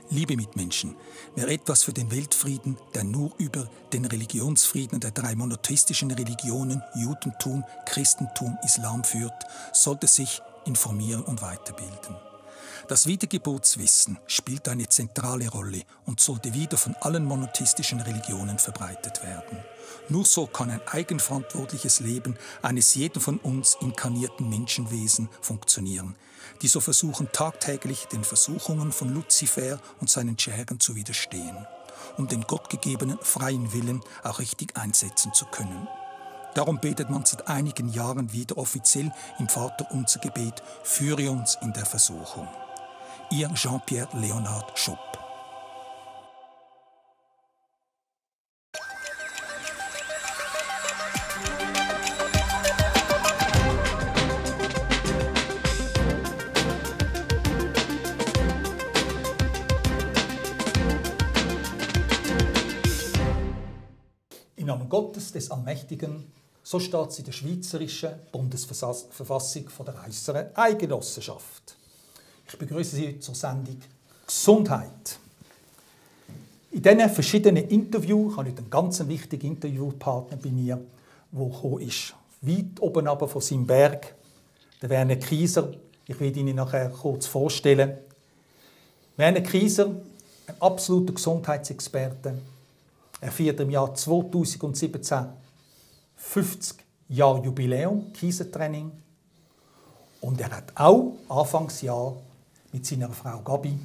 Liebe Mitmenschen, wer etwas für den Weltfrieden, der nur über den Religionsfrieden der 3 monotheistischen Religionen Judentum, Christentum, Islam führt, sollte sich informieren und weiterbilden. Das Wiedergeburtswissen spielt eine zentrale Rolle und sollte wieder von allen monotheistischen Religionen verbreitet werden. Nur so kann ein eigenverantwortliches Leben eines jeden von uns inkarnierten Menschenwesen funktionieren, die so versuchen tagtäglich den Versuchungen von Luzifer und seinen Schergen zu widerstehen, um den gottgegebenen freien Willen auch richtig einsetzen zu können. Darum betet man seit einigen Jahren wieder offiziell im Vaterunser-Gebet: Führe uns in der Versuchung. Ihr Jean-Pierre Leonard Schupp. Im Namen Gottes, des Allmächtigen, so steht es in der Schweizerischen Bundesverfassung von der Äußeren Eidgenossenschaft. Ich begrüße Sie zur Sendung Gesundheit. In diesen verschiedenen Interviews habe ich einen ganz wichtigen Interviewpartner bei mir, der gekommen ist, weit oben runter von seinem Berg, der Werner Kieser. Ich werde Ihnen nachher kurz vorstellen. Werner Kieser, ein absoluter Gesundheitsexperte. Er feiert im Jahr 2017 50 Jahre Jubiläum Kiesertraining. Und er hat auch Anfangsjahr mit seiner Frau Gabi,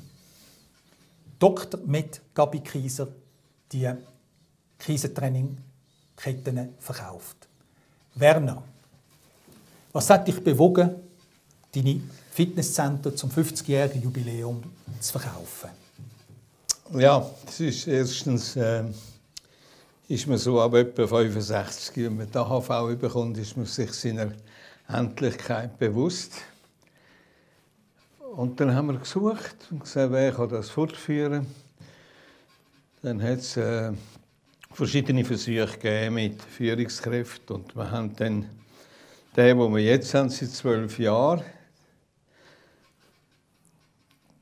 Dr. Med Gabi Kieser, die Kiesertraining-Ketten verkauft. Werner, was hat dich bewogen, deine Fitnesscenter zum 50-jährigen Jubiläum zu verkaufen? Ja, es ist erstens ist man so ab etwa 65, wenn man die AHV bekommt, ist man sich seiner Endlichkeit bewusst. Und dann haben wir gesucht und gesagt, wer kann das fortführen. Dann hat es verschiedene Versuche gegeben mit Führungskräften. Und wir haben dann den wir jetzt haben, seit 12 Jahren,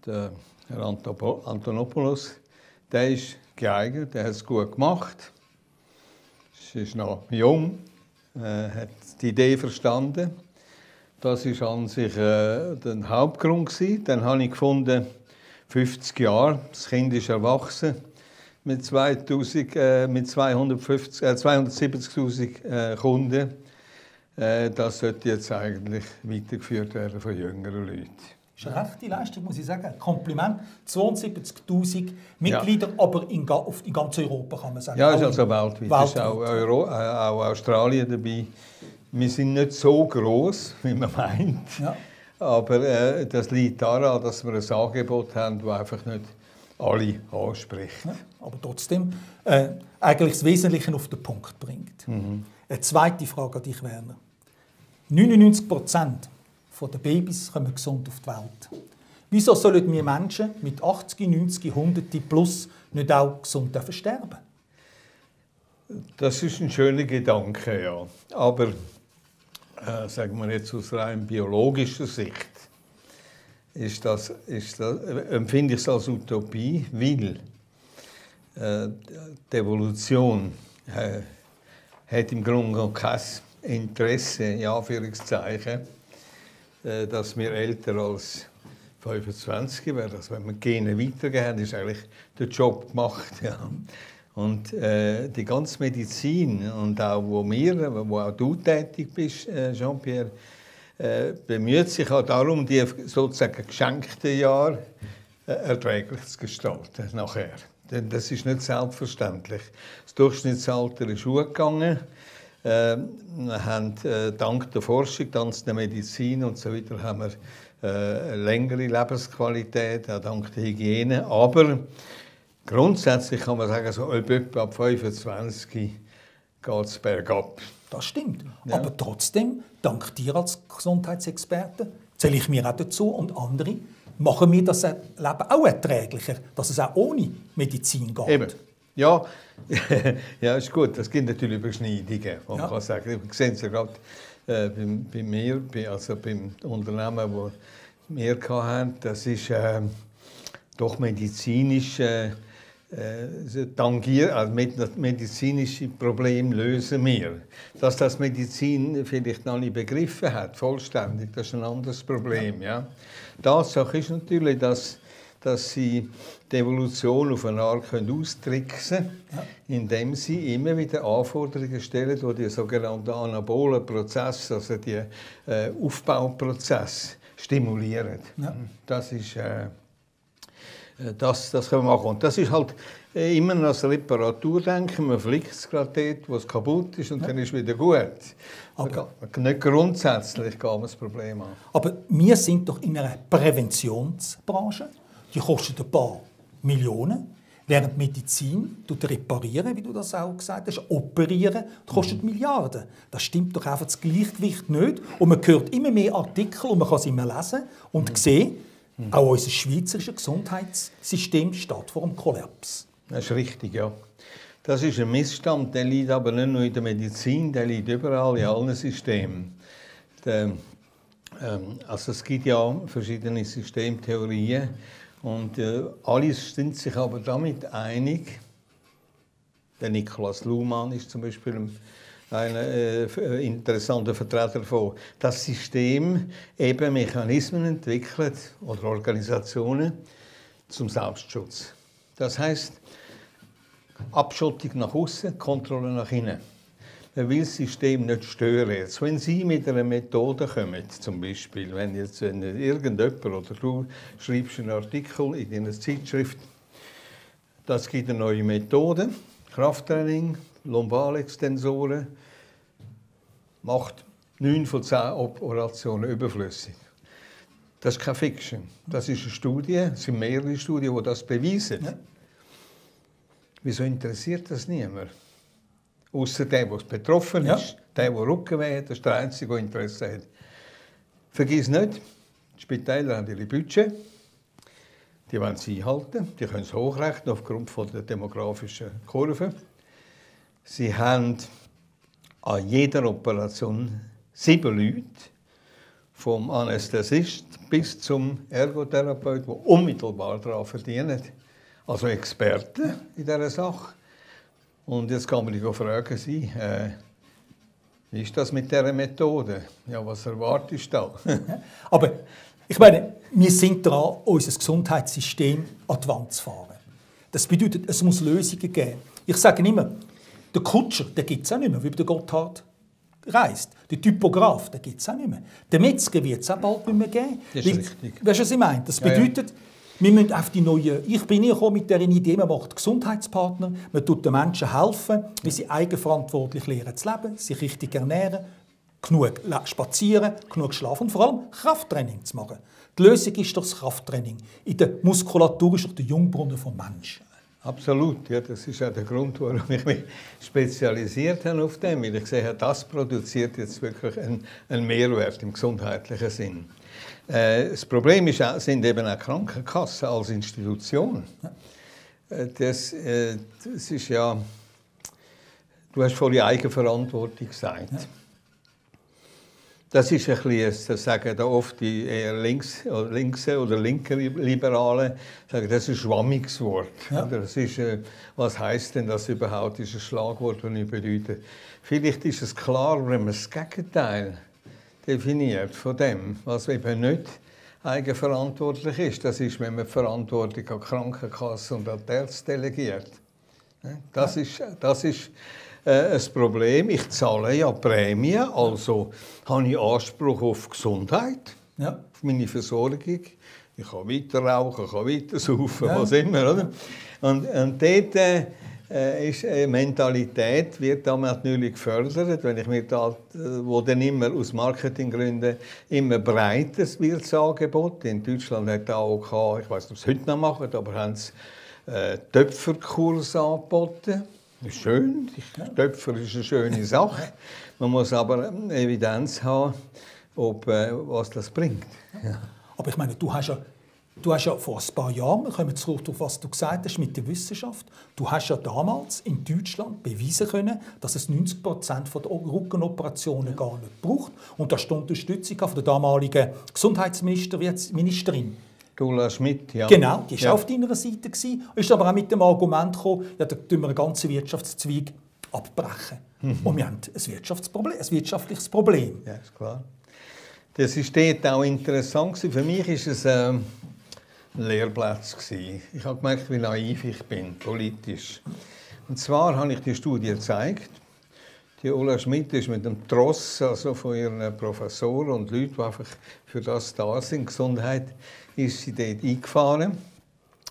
der Herr Antonopoulos, der ist geeignet, der hat es gut gemacht. Er ist noch jung, hat die Idee verstanden. Das war an sich der Hauptgrund. Dann habe ich gefunden, 50 Jahre, das Kind ist erwachsen, mit 270'000 Kunden. Das sollte jetzt eigentlich weitergeführt werden von jüngeren Leuten. Das ist eine rechte Leistung, muss ich sagen. Kompliment. 72'000 Mitglieder, ja. Aber in ganz Europa kann man sagen. Ja, ist also weltweit. Es ist auch Australien dabei. Wir sind nicht so gross, wie man meint. Ja. Aber das liegt daran, dass wir ein Angebot haben, das einfach nicht alle anspricht. Ja, aber trotzdem eigentlich das Wesentliche auf den Punkt bringt. Mhm. Eine zweite Frage an dich, Werner. 99% der Babys kommen gesund auf die Welt. Wieso sollen wir Menschen mit 80, 90, 100 plus nicht auch gesund sterben? Das ist ein schöner Gedanke, ja. Aber sagen wir jetzt aus rein biologischer Sicht, empfinde ich es als Utopie, weil die Evolution hat im Grunde kein Interesse, in Anführungszeichen, dass wir älter als 25 werden. Also wenn wir Gene weitergeben, ist eigentlich der Job gemacht. Ja. Und die ganze Medizin und auch wo auch du tätig bist, Jean-Pierre, bemüht sich auch darum, die sozusagen geschenkten Jahre erträglich zu gestalten nachher. Denn das ist nicht selbstverständlich. Das Durchschnittsalter ist hochgegangen. Wir haben dank der Forschung, dank der Medizin und so weiter, haben wir eine längere Lebensqualität, auch dank der Hygiene. Aber grundsätzlich kann man sagen, so etwa ab 25 geht es bergab. Das stimmt. Ja. Aber trotzdem, dank dir als Gesundheitsexperte, zähle ich mir auch dazu und andere, machen wir das Leben auch erträglicher, dass es auch ohne Medizin geht. Eben. Ja, ja, ist gut. Es gibt natürlich Überschneidungen. Man kann sagen, wir sehen es ja gerade bei mir, also beim Unternehmen, das wir hatten. Das ist doch medizinische medizinische Probleme lösen wir. Dass das Medizin vielleicht noch nicht begriffen hat, vollständig, das ist ein anderes Problem. Ja. Tatsache ist natürlich, dass sie die Evolution auf eine Art austricksen können, indem sie immer wieder Anforderungen stellen, die die sogenannten anabolen Prozesse, also die Aufbauprozesse, stimulieren. Ja. Das ist das können wir machen. Und das ist halt immer noch als Reparaturdenken. Man fliegt es gerade dort, wo es kaputt ist, und dann ist es wieder gut. Aber nicht grundsätzlich geht man das Problem an. Aber wir sind doch in einer Präventionsbranche. Die kostet ein paar Millionen. Während Medizin reparieren, wie du das auch gesagt hast, operieren, das kostet Milliarden. Das stimmt doch einfach das Gleichgewicht nicht. Und man hört immer mehr Artikel und man kann sie immer lesen und sehen, auch unser schweizerisches Gesundheitssystem steht vor dem Kollaps. Das ist richtig, ja. Das ist ein Missstand, der liegt aber nicht nur in der Medizin, der liegt überall in allen Systemen. Also es gibt ja verschiedene Systemtheorien und alle sind sich aber damit einig. Der Nikolaus Luhmann ist zum Beispiel ein interessanter Vertreter davon, dass das System eben Mechanismen entwickelt oder Organisationen zum Selbstschutz. Das heißt, Abschottung nach außen, Kontrolle nach innen. Man will das System nicht stören. Jetzt, wenn Sie mit einer Methode kommen, zum Beispiel, wenn irgendjemand oder du schreibst einen Artikel in einer Zeitschrift, das gibt eine neue Methode, Krafttraining, Lumbalextensoren, macht 9 von 10 Operationen überflüssig. Das ist keine Fiction. Das ist eine Studie, es sind mehrere Studien, die das beweisen. Ja. Wieso interessiert das niemand? Ausser der betroffen ist, der Rückenweh hat, das ist der Einzige, der Interesse hat. Vergiss nicht, die Spitäler haben ihre Budget, die wollen sie einhalten, die können es hochrechnen aufgrund der demografischen Kurve. Sie haben an jeder Operation 7 Leute, vom Anästhesist bis zum Ergotherapeut, die unmittelbar daran verdienen. Also Experten in dieser Sache. Und jetzt kann man sich fragen, wie ist das mit dieser Methode? Ja, was erwartest du da? Aber ich meine, wir sind dran, unser Gesundheitssystem an die Wand zu fahren. Das bedeutet, es muss Lösungen geben. Ich sage immer, der Kutscher, den gibt es auch nicht mehr, wie der Gotthard reist. Der Typograf, den gibt es auch nicht mehr. Der Metzger wird es auch bald nicht mehr geben. Das ist richtig. Weißt du, was ich meine? Das bedeutet, wir müssen auf die neue... Ich bin hier mit dieser Idee, man macht Gesundheitspartner, man tut den Menschen helfen, wie sie eigenverantwortlich lernen zu leben, sich richtig ernähren, genug spazieren, genug schlafen und vor allem Krafttraining zu machen. Die Lösung ist doch das Krafttraining. In der Muskulatur ist doch der Jungbrunnen des Menschen. Absolut, ja, das ist auch der Grund, warum ich mich spezialisiert habe auf dem, weil ich gesehen habe, das produziert jetzt wirklich einen Mehrwert im gesundheitlichen Sinn. Das Problem ist auch, sind eben auch Krankenkassen als Institution. Das ist ja, du hast vorhin Eigenverantwortung gesagt. Ja. Das ist ein bisschen, das sagen da oft die eher linke oder linke Liberalen, sagen, das ist ein schwammiges Wort. Ja. Das ist, was heisst denn das überhaupt? Das ist ein Schlagwort, das nicht bedeutet. Vielleicht ist es klar, wenn man das Gegenteil definiert von dem, was eben nicht eigenverantwortlich ist. Das ist, wenn man die Verantwortung an die Krankenkasse und an die Ärzte delegiert. Das ist ein Problem. Ich zahle ja Prämie, also habe ich Anspruch auf Gesundheit, auf meine Versorgung. Ich kann weiter rauchen, ich kann weiter saufen, was immer. Oder? Und dort ist Mentalität wird damit natürlich gefördert, wenn ich mir da, wo dann immer aus Marketinggründen immer breiteres wird das Angebot. In Deutschland hat der AOK, ich weiß nicht, ob sie es heute noch machen, aber haben sie Töpferkurs angeboten. Schön, Töpfer ist eine schöne Sache. Man muss aber Evidenz haben, was das bringt. Ja. Aber ich meine, du hast ja vor ein paar Jahren, wir kommen zurück auf was du gesagt hast mit der Wissenschaft, du hast ja damals in Deutschland beweisen können, dass es 90% der Rückenoperationen gar nicht braucht. Und da stand Unterstützung von der damaligen Gesundheitsministerin. Ulla Schmidt, ja. Genau, die war auf deiner Seite. Ist aber auch mit dem Argument gekommen, ja, da tun wir einen ganzen Wirtschaftszweig abbrechen. Und wir haben ein wirtschaftliches Problem. Ja, ist klar. Das war dort auch interessant. Für mich war es ein Lehrplatz. Ich habe gemerkt, wie naiv ich bin, politisch. Und zwar habe ich die Studie gezeigt. Die Ulla Schmidt ist mit dem Tross also von ihren Professoren und Leuten, die einfach für das da sind, Gesundheit, ist sie dort eingefahren.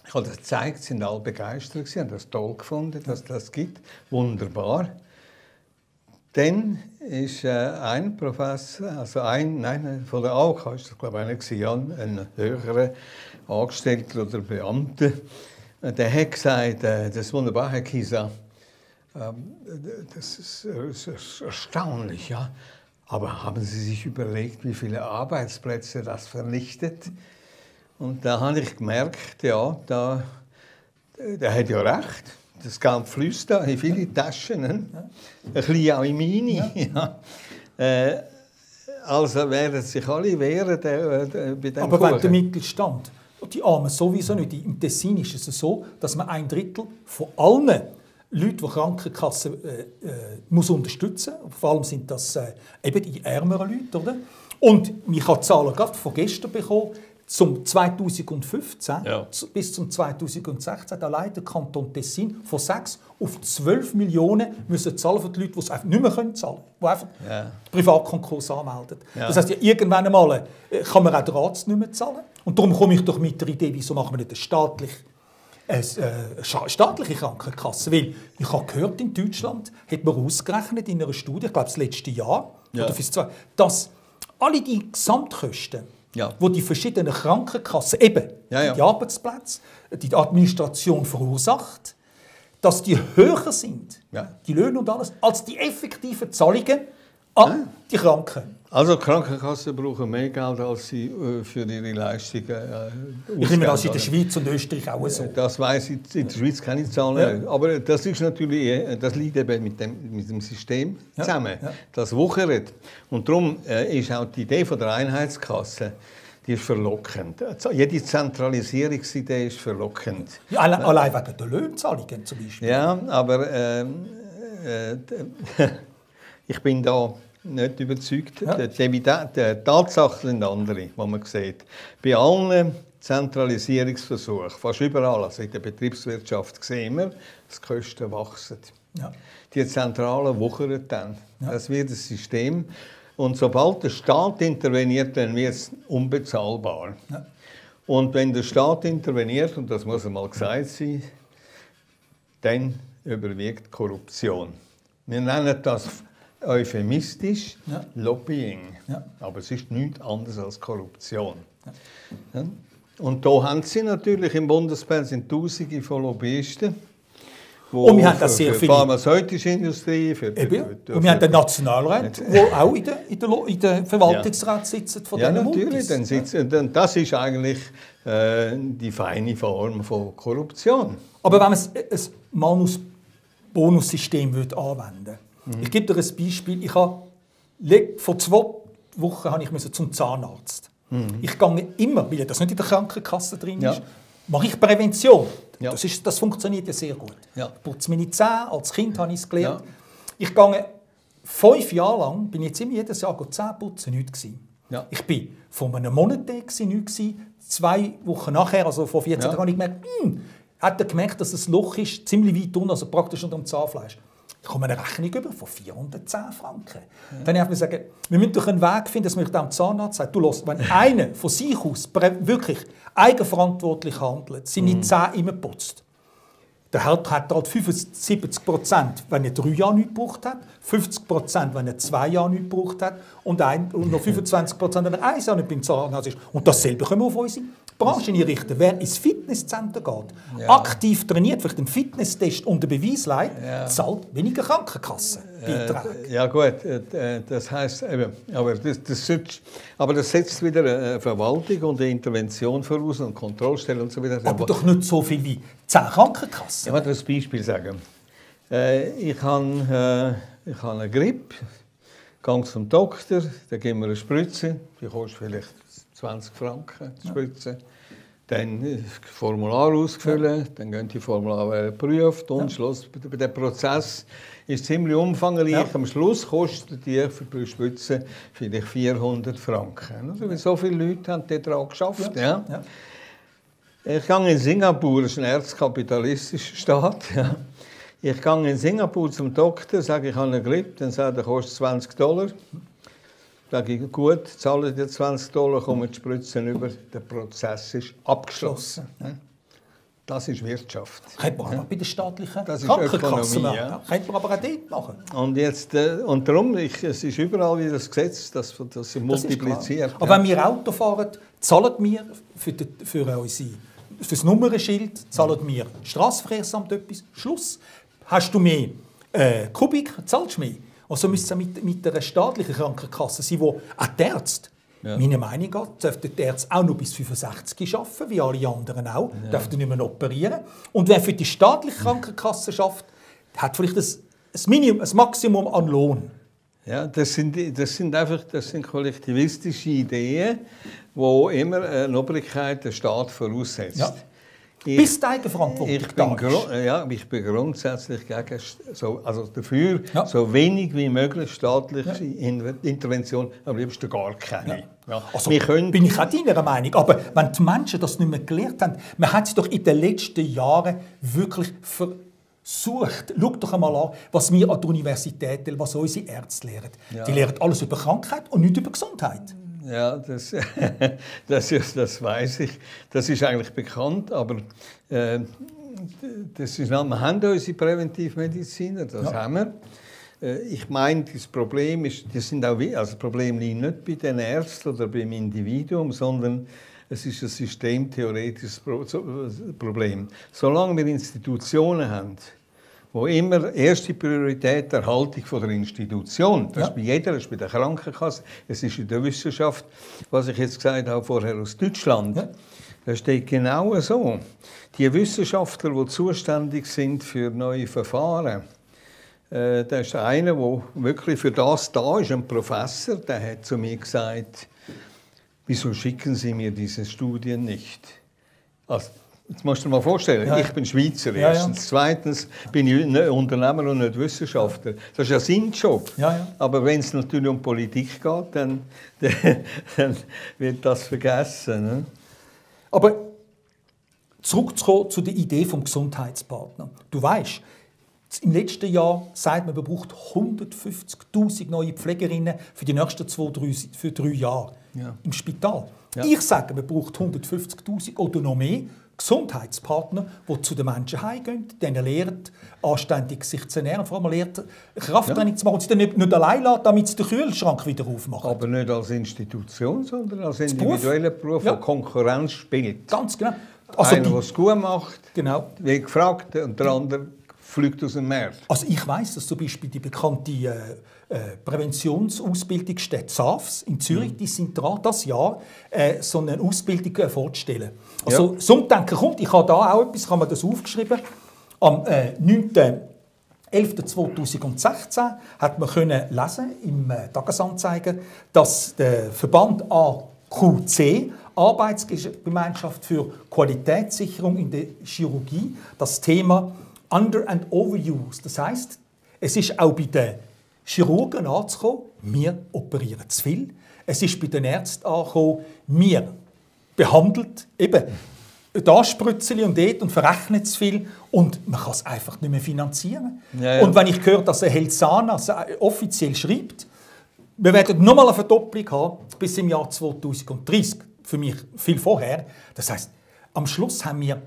Ich habe das gezeigt, sie waren alle begeistert, sie haben das toll gefunden, dass das gibt. Wunderbar. Dann ist ein Professor, also von der AOK, ist das glaube ich einer, ein höherer Angestellter oder Beamter, der hat gesagt, das ist wunderbar, Herr Kisa, das ist erstaunlich, ja. Aber haben Sie sich überlegt, wie viele Arbeitsplätze das vernichtet? Und da habe ich gemerkt, ja, der hat ja recht. Das Geld fließt da in viele Taschen, ne? Ein bisschen auch in meine. Ja. Also werden sich alle wehren bei dem Aber wenn der Mittelstand, die Armen sowieso nicht. Im Tessin ist es so, dass man 1/3 von allen Leuten, die Krankenkassen muss unterstützen muss. Vor allem sind das eben die ärmeren Leute. Oder? Und ich habe Zahlen gerade von gestern bekommen. Zum 2015 bis zum 2016 allein der Kanton Tessin von 6 auf 12 Millionen müssen zahlen für die Leute, die es einfach nicht mehr zahlen können, die einfach Privatkonkurs anmelden. Ja. Das heisst, ja, irgendwann einmal kann man auch den Arzt nicht mehr zahlen. Und darum komme ich doch mit der Idee, wieso machen wir nicht eine staatliche Krankenkasse? Weil ich habe gehört, in Deutschland hat man ausgerechnet in einer Studie, ich glaube das letzte Jahr, dass alle die Gesamtkosten, wo die verschiedenen Krankenkassen eben die Arbeitsplätze, die Administration verursacht, dass die höher sind, die Löhne und alles, als die effektiven Zahlungen an die Kranken. Also die Krankenkassen brauchen mehr Geld, als sie für ihre Leistungen ausgeben. Ich nehme das in der Schweiz und Österreich auch so. Das weiss ich, in der Schweiz keine Zahlen. Ja. Aber das ist natürlich, das liegt eben mit dem System zusammen. Ja. Das wuchert. Und darum ist auch die Idee von der Einheitskasse, die ist verlockend. Jede Zentralisierungsidee ist verlockend. Ja, allein wegen der Löhnzahlungen zum Beispiel. Ja, aber ich bin da nicht überzeugt. Ja. Die Tatsachen sind andere, die man sieht. Bei allen Zentralisierungsversuchen, fast überall, also in der Betriebswirtschaft, sehen wir, dass die Kosten wachsen. Ja. Die Zentralen wuchern dann. Ja. Das wird das System. Und sobald der Staat interveniert, dann wird es unbezahlbar. Ja. Und wenn der Staat interveniert, und das muss einmal gesagt sein, dann überwiegt Korruption. Wir nennen das euphemistisch Lobbying. Ja. Aber es ist nichts anderes als Korruption. Ja. Und da haben sie natürlich im Bundesbern sind Tausende von Lobbyisten. Und wir haben das sehr für die pharmazeutische Industrie. Und wir haben den Nationalrat, der auch in der Verwaltungsrat sitzt von diesen Multis. Natürlich. Das ist eigentlich die feine Form von Korruption. Aber wenn man ein Malus-Bonus-System anwenden würde, ich gebe dir ein Beispiel. Vor 2 Wochen musste ich zum Zahnarzt. Ich gehe immer, weil das nicht in der Krankenkasse drin ist, mache ich Prävention. Ja. Das funktioniert ja sehr gut. Ja. Ich putze meine Zähne, als Kind habe ich es gelernt. Ja. Ich gehe 5 Jahre lang, bin jetzt immer jedes Jahr Zähne putzen, nichts gewesen. Ja. Ich bin vor einem Monat nichts gewesen. 2 Wochen nachher, also vor 14 Tagen, habe ich gemerkt, hat er gemerkt, dass das Loch ist ziemlich weit unten, also praktisch unter dem Zahnfleisch. Ich komme eine Rechnung über von 410 Franken. Ja. Dann habe ich gesagt, wir müssen doch einen Weg finden, dass man dem Zahnarzt sagt, du hörst, wenn einer von sich aus wirklich eigenverantwortlich handelt, seine Zähne immer putzt, der hat halt 75%, wenn er 3 Jahre nichts gebraucht hat, 50%, wenn er 2 Jahre nichts gebraucht hat und noch 25%, wenn er 1 Jahr nicht beim Zahnarzt ist. Und dasselbe können wir auf unsere Branche einrichten. Wer ins Fitnesscenter geht, aktiv trainiert, vielleicht einen Fitnesstest unter Beweis legt, zahlt weniger Krankenkassenbeiträge. Ja gut, das heisst eben, aber das setzt wieder eine Verwaltung und eine Intervention voraus und Kontrollstelle und so weiter. Aber doch nicht so viel wie 10 Krankenkassen. Ich möchte ein Beispiel sagen. Ich habe eine Grippe, gehe zum Doktor, der gibt mir eine Spritze, die kostet vielleicht 20 Franken, die Spritze. dann das Formular ausfüllen, dann gehen die Formulare geprüft und Schluss. Der Prozess ist ziemlich umfangreich. Ja. Am Schluss kostet die für die Spitze vielleicht 400 Franken. Also, so viele Leute haben daran geschafft. Ja. Ja. Ich gehe in Singapur, das ist ein erzkapitalistischer Staat. Ja. Ich gehe in Singapur zum Doktor, sage, ich habe eine Grippe, dann sagt er, kostet $20. Sage ich, gut, zahle dir $20, kommen die Spritzen über, der Prozess ist abgeschlossen. Das ist Wirtschaft. Könnte man aber bei den staatlichen Krankenkassen machen. Ja. Könnte man aber auch dort machen. Und darum, es ist überall wie das Gesetz, das sie multipliziert. Aber wenn wir Auto fahren, zahlen wir für das Nummernschild, zahlen wir Strassenverkehrsamt etwas. Schluss. Hast du mehr Kubik, zahlst du mehr. Also müsste es mit einer staatlichen Krankenkasse sein, wo auch die Ärzte, meiner Meinung nach, dürften die Ärzte auch noch bis 65 arbeiten, wie alle anderen auch, dürften nicht mehr operieren. Und wer für die staatliche Krankenkasse arbeitet, hat vielleicht ein Maximum an Lohn. Ja, das sind kollektivistische Ideen, die immer eine Obrigkeit der Staat voraussetzt. Ja. Bis die Eigenverantwortung ich bin grundsätzlich dafür, so wenig wie möglich staatliche Intervention, am liebsten gar keine. Ja. Ja. Also, bin ich auch deiner Meinung. Aber wenn die Menschen das nicht mehr gelernt haben, man hat es doch in den letzten Jahren wirklich versucht. Schau doch einmal an, was wir an der Universität, was unsere Ärzte lehren. Ja. Die lehren alles über Krankheit und nicht über Gesundheit. Ja, das weiss ich. Das ist eigentlich bekannt, aber wir haben unsere Präventivmediziner, das haben wir. Ich meine, das Problem das Problem liegt nicht bei den Ärzten oder beim Individuum, sondern es ist ein systemtheoretisches Problem. Solange wir Institutionen haben, wo immer erste Priorität die Erhaltung der Institution. Das ist bei jeder, das ist bei der Krankenkasse, es ist in der Wissenschaft, was ich jetzt gesagt habe vorher aus Deutschland. Ja. Da steht genau so. Die Wissenschaftler, die zuständig sind für neue Verfahren, da ist einer, der wirklich für das da ist, ein Professor, der hat zu mir gesagt, wieso schicken Sie mir diese Studien nicht? Also, jetzt musst du dir mal vorstellen, ich bin Schweizer erstens. Zweitens bin ich Unternehmer und nicht Wissenschaftler. Das ist ja sein Job. Aber wenn es natürlich um Politik geht, dann wird das vergessen. Ne? Aber zurückzukommen zu der Idee vom Gesundheitspartner. Du weißt, im letzten Jahr sagt man braucht 150'000 neue Pflegerinnen für die nächsten 3 Jahre im Spital. Ja. Ich sage, man braucht 150'000 oder noch mehr Gesundheitspartner, die zu den Menschen heimgehen, denen lernen, anständig sich zu ernähren, vor allem lernen, Krafttraining zu machen und sie dann nicht allein lassen, damit sie den Kühlschrank wieder aufmachen. Aber nicht als Institution, sondern als individueller Beruf, der Konkurrenz spielt. Ganz genau. Also einer, der es gut macht, wird gefragt und der andere fliegt aus dem Markt. Also ich weiss, dass zum Beispiel die bekannte Präventionsausbildungsstätte SAFS in Zürich, die sind dran, das Jahr so eine Ausbildung vorzustellen. Also das Umdenken kommt, ich habe da auch etwas, ich habe mir das aufgeschrieben, am 9.11.2016 hat man können lesen im Tagesanzeiger, dass der Verband AQC, Arbeitsgemeinschaft für Qualitätssicherung in der Chirurgie, das Thema Under- and Overuse, das heisst, es ist auch bei den Chirurgen anzukommen, wir operieren zu viel. Es ist bei den Ärzten angekommen, wir behandeln eben da Spritzeli und dort und verrechnen zu viel und man kann es einfach nicht mehr finanzieren. Ja. Und wenn ich höre, dass Helsana offiziell schreibt, wir werden nochmal eine Verdopplung haben bis im Jahr 2030, für mich viel vorher. Das heisst, am Schluss haben wir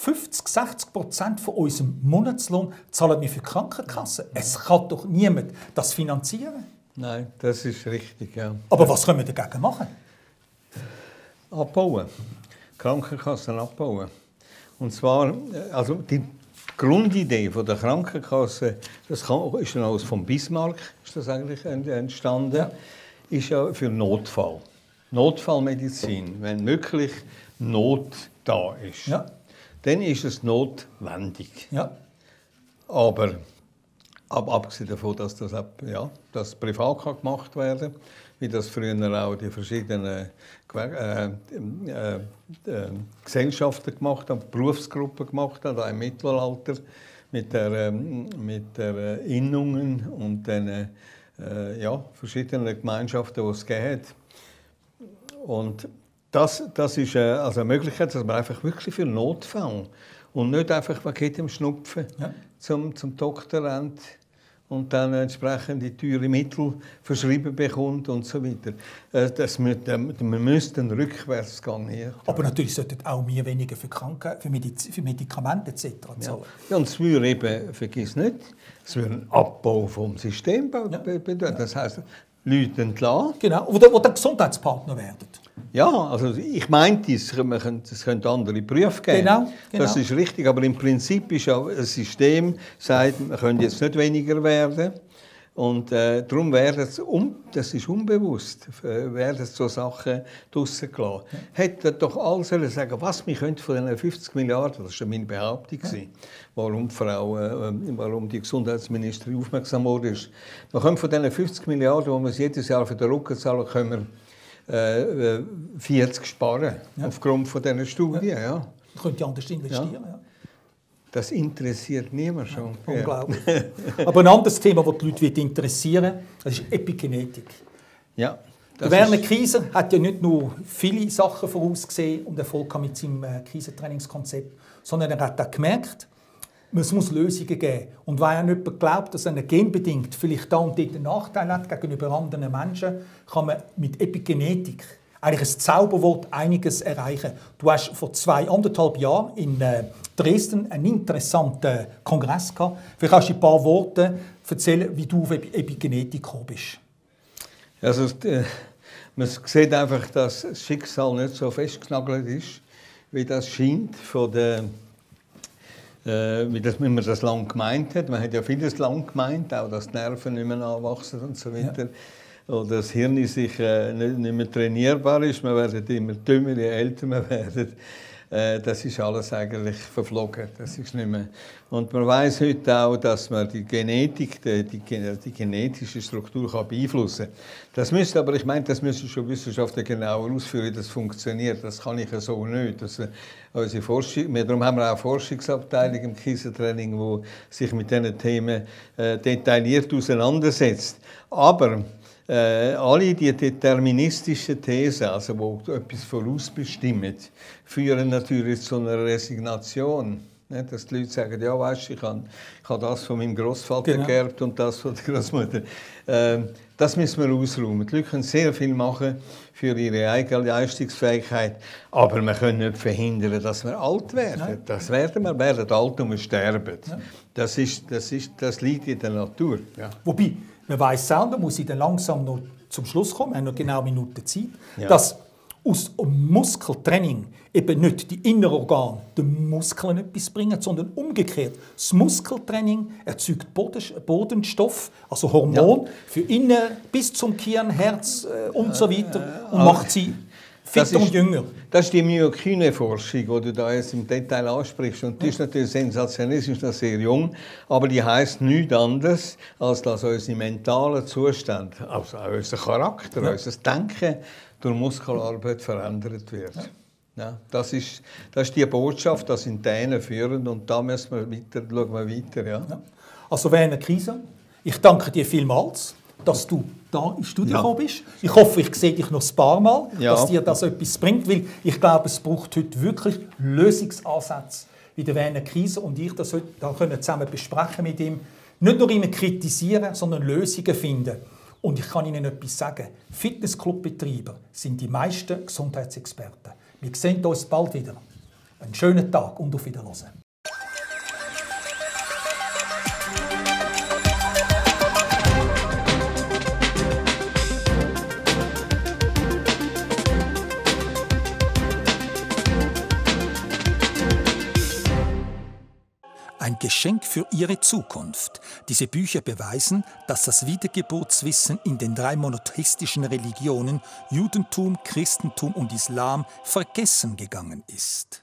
50-60% von unserem Monatslohn zahlen wir für die Krankenkasse. Es kann doch niemand das finanzieren. Nein, das ist richtig, ja. Aber was können wir dagegen machen? Abbauen. Krankenkassen abbauen. Und zwar, also die Grundidee von der Krankenkasse, das ist ja aus von Bismarck, ist das eigentlich entstanden, ist ja für Notfall. Notfallmedizin, wenn wirklich Not da ist. Dann ist es notwendig. Ja. Aber Aber abgesehen davon, dass das privat gemacht werden kann, wie das früher auch die verschiedenen Gesellschaften gemacht haben, Berufsgruppen gemacht haben, auch im Mittelalter mit der Innungen und den verschiedenen Gemeinschaften, die es gegeben hat. Und das ist also eine Möglichkeit, dass man einfach wirklich für Notfälle und nicht einfach man geht im Schnupfen zum Doktor rennt und dann entsprechende teure Mittel verschrieben bekommt und so weiter. Man müsste einen Rückwärtsgang hier. Aber natürlich sollten auch wir weniger für Krankheit, für Medikamente etc. zahlen. Ja, und es würde eben, vergiss nicht, es würde einen Abbau vom System bedeuten. Das heisst, Leute entlassen. Genau, die dann Gesundheitspartner werden. Ja, also ich meinte, es könnte andere Berufe geben. Genau. Das ist richtig, aber im Prinzip ist ja ein System, sagt, wir können jetzt nicht weniger werden. Und darum werden das ist unbewusst, werden so Sachen draussen gelassen. Hätte doch alle sollen sagen, was wir können von diesen 50 Milliarden, das war meine Behauptung, warum die Gesundheitsministerin aufmerksam wurde. Wir können von diesen 50 Milliarden, die wir uns jedes Jahr für den Rücken zahlen, können wir 40 sparen, aufgrund von diesen Studien. Ja. Man könnte anders investieren. Ja. Das interessiert niemand schon. Unglaublich. Aber ein anderes Thema, das die Leute interessieren, das ist Epigenetik. Ja, der Werner Kieser hat ja nicht nur viele Sachen vorausgesehen und Erfolg mit seinem Krisentrainingskonzept, sondern er hat auch gemerkt, es muss Lösungen geben. Und weil jemand glaubt, dass er genbedingt vielleicht da und dort einen Nachteil hat gegenüber anderen Menschen, kann man mit Epigenetik, eigentlich ein Zauberwort, einiges erreichen. Du hast vor 1,5 Jahren in Dresden einen interessanten Kongress gehabt. Vielleicht kannst du ein paar Worte erzählen, wie du auf Epigenetik gekommen bist. Also, man sieht einfach, dass das Schicksal nicht so festgenagelt ist, wie das scheint, wie man das lange gemeint hat. Man hat ja vieles lang gemeint, auch dass die Nerven nicht mehr nachwachsen und so weiter. Ja. Oder das Hirn sich nicht mehr trainierbar ist. Man wird immer dümmer, je älter man wird. Das ist alles eigentlich verflogen. Das ist nicht mehr. Und man weiß heute auch, dass man die Genetik, die genetische Struktur kann beeinflussen kann. Das müsste, aber ich meine, das müssen schon Wissenschaftler genauer ausführen, wie das funktioniert. Das kann ich so nicht. Unsere Forschung, darum haben wir auch eine Forschungsabteilung im Krisentraining, die sich mit diesen Themen detailliert auseinandersetzt. Aber alle die deterministischen Thesen, also die etwas vorausbestimmen, führen natürlich zu einer Resignation. Dass die Leute sagen, ja, weißt, ich habe das von meinem Großvater geerbt und das von der Großmutter. Das müssen wir ausräumen. Die Leute können sehr viel machen für ihre eigene Leistungsfähigkeit, aber wir können nicht verhindern, dass wir alt werden. Nein. Das werden wir alt und wir sterben. Ja. Das liegt in der Natur. Ja. Wobei, man weiss selber, muss ich dann langsam noch zum Schluss kommen, wir haben noch genau Minuten Zeit, dass aus Muskeltraining eben nicht die inneren Organe den Muskeln etwas bringen, sondern umgekehrt. Das Muskeltraining erzeugt Bodenstoff, also Hormone, für innen bis zum Gehirn, Herz und so weiter und macht sie fitter und jünger. Das ist die Myokine-Forschung, die du da jetzt im Detail ansprichst. Und die ist natürlich sensationell, ist noch sehr jung, aber die heisst nichts anderes, als dass unser mentaler Zustand, also auch unser Charakter, unser Denken durch Muskelarbeit verändert wird. Ja, das ist die Botschaft, das sind Dänen führend und da müssen wir schauen wir weiter. Ja. Also Werner Kieser, ich danke dir vielmals, dass du da ins Studio gekommen bist. Ich hoffe, ich sehe dich noch ein paar Mal, dass dir das etwas bringt, weil ich glaube, es braucht heute wirklich Lösungsansätze, wie der Werner Kieser und ich das heute da können zusammen besprechen mit ihm. Nicht nur immer kritisieren, sondern Lösungen finden. Und ich kann Ihnen etwas sagen. Fitnessclub-Betreiber sind die meisten Gesundheitsexperten. Wir sehen uns bald wieder. Einen schönen Tag und auf Wiedersehen. Ein Geschenk für Ihre Zukunft. Diese Bücher beweisen, dass das Wiedergeburtswissen in den 3 monotheistischen Religionen Judentum, Christentum und Islam vergessen gegangen ist.